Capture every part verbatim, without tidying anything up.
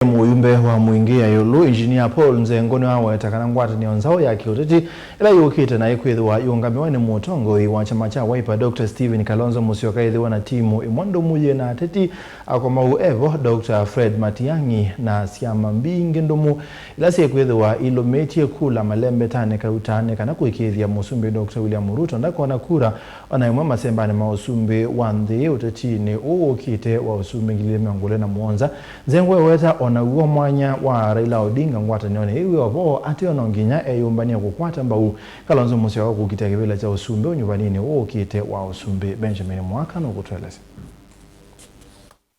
Mũyumbe wa Mwingi ya ĩũlũ, Engineer Paul Nzengo, nĩwaweta kana ngwatanĩo nzaũ ya kĩũteti ĩla yũkĩte na ĩkwĩthĩwa yĩũngamĩwe nĩ mũtongoi wa kyama kya Wiper, Doctor Stephen Kalonzo Musyoka, ĩthĩwa na timu ĩmwe ndũmu yĩ na ateti akomau evo, Doctor Fred Matiang'i, na syama mbingĩ ndũmu ila syĩkwĩthĩwa ilũmĩtye kula malembetanĩ kautanĩ kana kũĩkĩĩthya Mũsumbĩ Doctor William Ruto ndakona kura o na ĩmwe masembanĩ ma ũsumbĩ wa nthĩ ũtetinĩ ũũ ũkĩte wa ũsumbĩ ngili ili mĩongo ĩlĩ na mũonza. Nzengo eweta o naw'o mwanya wa Raila Odinga ngwatanĩonĩ ĩĩ wĩ o vo, ateo no nginya eyũmbany'a kũkwata mbau Kalonzo Musyoka kũkitĩa kĩvĩla kya ũsumbĩ ũnyuvaninĩ ũũ ũkĩte wa ũsumbĩ. Benjamin Mwaka nũkũtũelesya.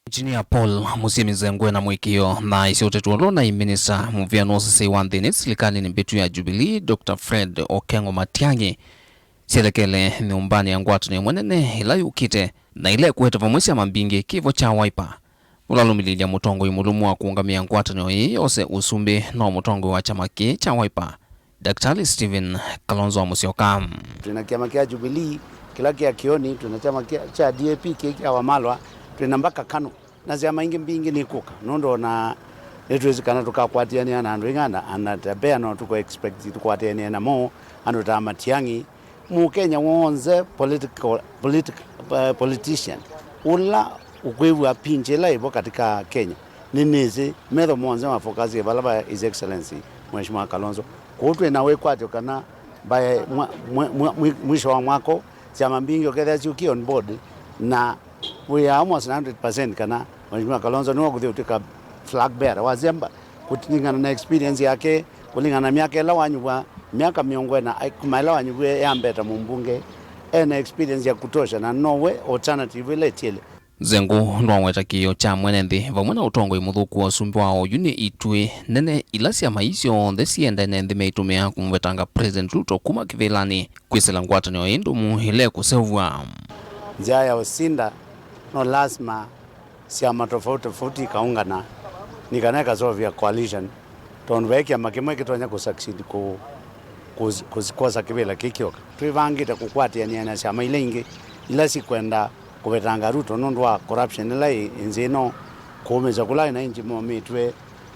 Engineer Paul Mũsyĩ Mĩzengwe na mũĩkĩĩo na aisye ũteti ũla ũnaĩ minista mũvea nũsesei wa nthĩnĩ silikalĩnĩ mbĩtu ya Jubilee, Doctor Fred Okengo Matiang'i, syelekele nyũmbanĩ ya ngwatanĩo ĩmwe nene ĩla yũkĩte na ĩla ĩkũete vamwe syama mbingĩ kĩvo kya Wiper. Ũlalũmĩlĩlya mũtongoi mũlũmu wa kũũngamĩa ngwatanĩo ĩĩ yose ũsumbĩ no mũtongoi wa kyama kĩĩ kya Wiper, Daktari Stephen Kalonzo Musyoka. Twĩna kyama kya Jubilee kĩla kya kĩoni, twĩna kyama kya, kya D A P kĩĩ kya Wamalwa, twĩna mbaka KANU, na syama ingĩ mbingĩ nĩkũka, nũndũ ona nĩtwĩsĩ kana tũkakwatĩanĩa na andũ aingĩ, ana, ana tabea no tũko expect tũkwatĩanĩe namo, andũ ta Matiang'i, Mũkenya w'onthe political, politic, uh, politician ũla ũkwĩw'a pinch ĩla ĩvo katika Kenya, nĩnĩsĩ metho monthe ma focus vala va His Excellency Mheshimiwa Kalonzo. Kwoou twĩ na wĩkwatyo kana by mwa, mwa, mwa, mwi- mwisho wa mwaka ũũ, syama mbingĩ ũkethĩa syũkie on board, na we are almost one hundred percent kana Mheshimiwa Kalonzo nĩwe ũkũthi ũtwĩka flag bearer wa syama kũlingana na experience yake, kũlingana na myaka ĩla wanyuvwa, myaka mĩongo ĩna, kuma ĩla wanyuvwie yambeta mũmbunge, ena experience ya kutosha na nowe alternative ĩla ĩtiele. Nzengo nĩwaweta kĩĩo kya mwene nthĩ vamwe na ũtongoi mũthũku wa ũsumbĩ wa oyu nĩ ituĩ nene ila syama ii syonthe siendene nthĩ meitũmĩa kũmũvetanga President Ruto kuma kĩvĩlanĩ kwĩsĩla ngwatanĩo ĩĩ ndũmu ĩla ĩkũseũvw'a. Nzĩa ya ũsinda no lasima syama tofauti tofauti ikaungana nĩ kana ĩkasovia coalition, tondũ ve kyama kĩmwe kĩtonya kũsucceed kũ, kũ, kũ, kwosa kĩvĩla kĩĩ kyoka. Twĩvangĩte kũkwatĩanĩa na syama ila ingĩ ila sikwenda kũvetanga Ruto nũndũ wa corruption ĩla ĩ nthĩ ĩno, kũũmĩsya kũla wananchi momĩtw'e.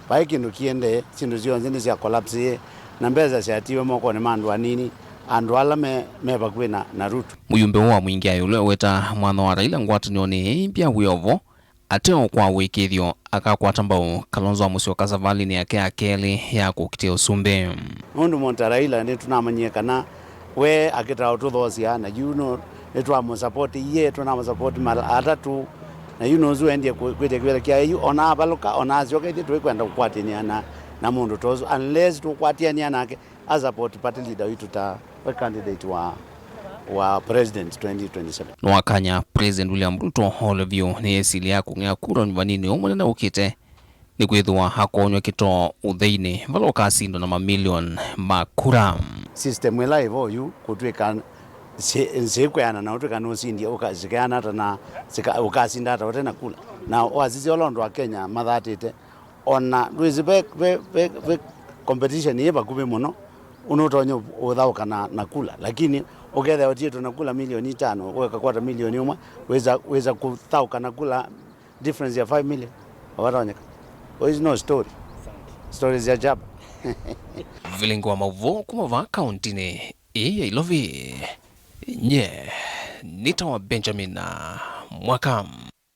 Vai kĩndũ kĩendee, syĩndũ syonthe nĩ sya collapse, na mbesa syatiwe mokonĩ ma andũ anini, andũ ala me, me vakuvĩ na, na Ruto. Mũyumbe ũũ wa Mwingi ya ĩũlũ eweta mwanya wa Raila ngwatanĩonĩ ĩĩ mbya wĩ o vo, ateo kwa wĩkĩĩthyo akakwata mbau Kalonzo wa Musyoka savalĩnĩ yake ya kelĩ ya kũkitĩa ũsumbĩ. Nũndũ Monta Raila nĩtũnamanyie kana we akĩtaa ũtũthoosya, na yu nũ- nĩtwamũsapoti iye, tũnamũsapoti mala atatũ, na yu nũsu endie kwĩtya kĩvĩla kyaĩ yu, ona avalũka, ona asyoka ithyĩ tũikwenda kũkwatĩanĩa na, na mũndũ ta ũsu, unless tũkwatĩanĩa nake asapoti party leader witũ ta we candidate wa, wa president twenty twenty-seven. Nowakanya President William Ruto ole vyũ nĩ esili ya kũng'ea kura ũnyuvaninĩ ũũ mũnene ũkĩte, nĩkwĩthĩwa akoonywa kĩtoo ũtheinĩ vala ũkasindwa na mamilioni ma kura. System ĩla ĩvo yu kũtw'ĩka nzĩ- nzĩkwĩana na ũtw'ĩka nũsindie ũka- sikeana ata na sika- ũkasinda ata ũte na kula. Na wasisya ũla ũndũ Akenya mathatĩte, ona ndwĩsĩ ve, ve, ve, ve competition yĩ vakuvĩ mũno ũnũtonya ũthaũka na, na kula, lakini ũkethĩa ũtiĩtwe na kula milioni itano ũkakwata milioni ũmwe, wĩsa, wĩsa kũthaũka na kula difference ya five million. Watonyeka. There is no story. Stories ya chapa. Vilingi wa maũvoo kuma vaa kauntinĩ ĩĩ ya Ilovi. Nye nĩtawa Benjamin Mwaka.